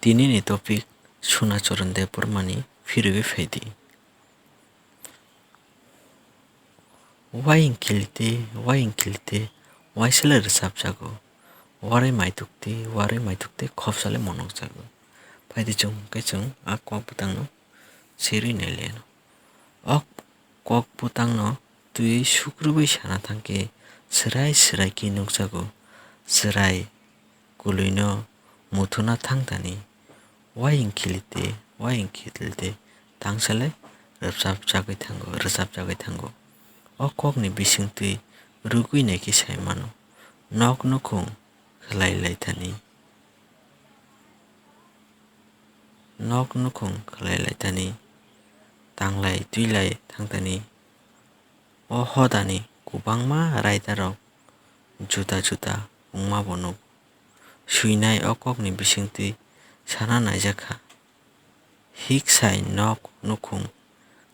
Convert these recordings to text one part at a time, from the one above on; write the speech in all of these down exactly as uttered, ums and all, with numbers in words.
Tinini topic Suna Charan Debbarmani phirwi phaidi. Waying khilite, waying khilite, waisale rwchapjago. Warwi maitukte, warwi maitukte, khopsale monokjago. Phaidi chwng khe chwng a kok bwtangno serwi naileno. O kok bwtangno twiwi sukrubwi sana thangkhe swrai swrai khe nukjago. Swrai kwlwino muthuna thangthani. Waying khilite, waying khilite, tangsale rwchapjagwi thango, rwchapjagwi thango. O kokni bisingtwi rwgwi naikhe sai mano. Nok nukhung khlai lai thani. Nok nukhung khlai lai thani. Tanglai twilai thangthani. O hodani kwbangma raidarok juda juda wngma bo nuk. Swinai o kokni bisingtwi sana naijak kha. Hiksai nok nukhung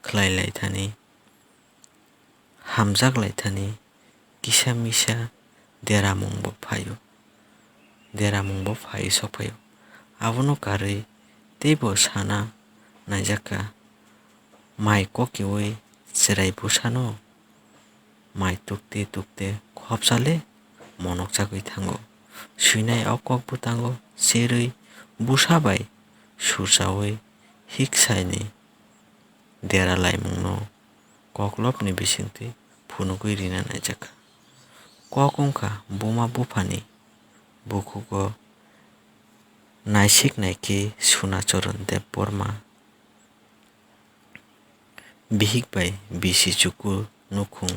khlai lai thani, hamjak lai thani, kisa misa deramung bo phaio, deramung bo phai sok phaio. Abono karwi teibo sana naijak kha. Mai kokiui chwrai bwsano mai tukte tukte khopsale monokjagwi thango. Swinai o kok bwtango cherwi bwsa bai surchaui hiksaini dera laimungno koklopni bisingtwi phunugwi rina naijakha. Kok wngkha buma buphani bukhugo naisik naikhe Suna Charan Debbarma. Bihik bai bisi chuku nukhung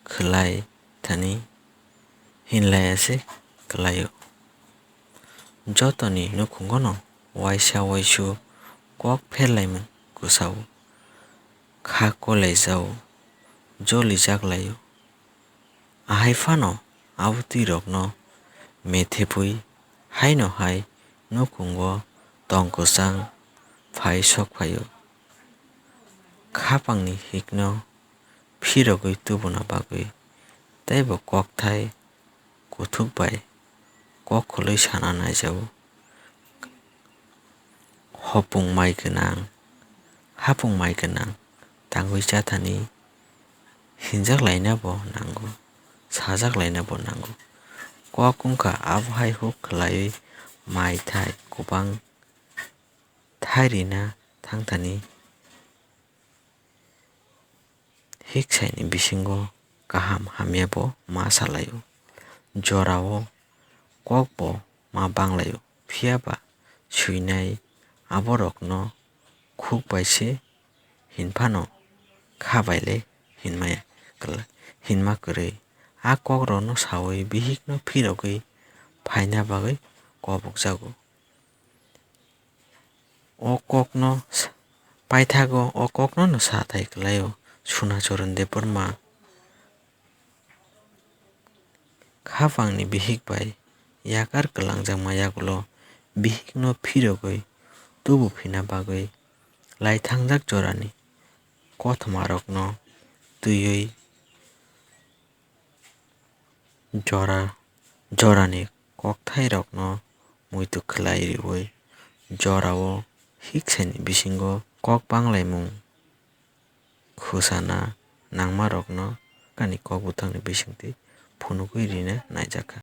khlai thani hinlaiya se kwlaio. Jotoni nukhungono waisa waisu kok pherlaimung kwsao, kha kolaijao, jolijak laio. Ahai phano abotwirokno methebwi haino hai nukhungo tong kwchang phai sok phaio. Khapangni hikno phirogwi tubuna bagwi teibo kokthai kuthuk bai kok khulwi sana naijago. Hopung mai gwnang, hapung mai gwnang tangwi chathani hinjak laina bo nango, sajak laina bo nango. Kok wngkha abo hai huk khlaiwi mai thai kwbang thai rina thangthani hiksaini bisingo kaham hamya bo ma salaio. Jorao kok bo ma banglaio, phiya ba swinai aborokno khuk bai se hin phano kha bai le hinmaya, hinma kwrwi. A kokrokno saui bihikno phirogwi phaina bagwi kobokjago. O kokno s-, paithago o kokno no sa thai kwlaio Suna Charan Debbarma. Khapangni bihik bai yakar kwlangjakma yagulo bihikno phirogwi tubu phina bagwi lai thangjak jorani kothoma rokno twiwi jora, jorani kokthairokno muitu khlai riui jorao hiksani bisingo kok banglaimung khusana nangmarokno ani kok bwthangni bisingtwi phunugwi rina naijakha.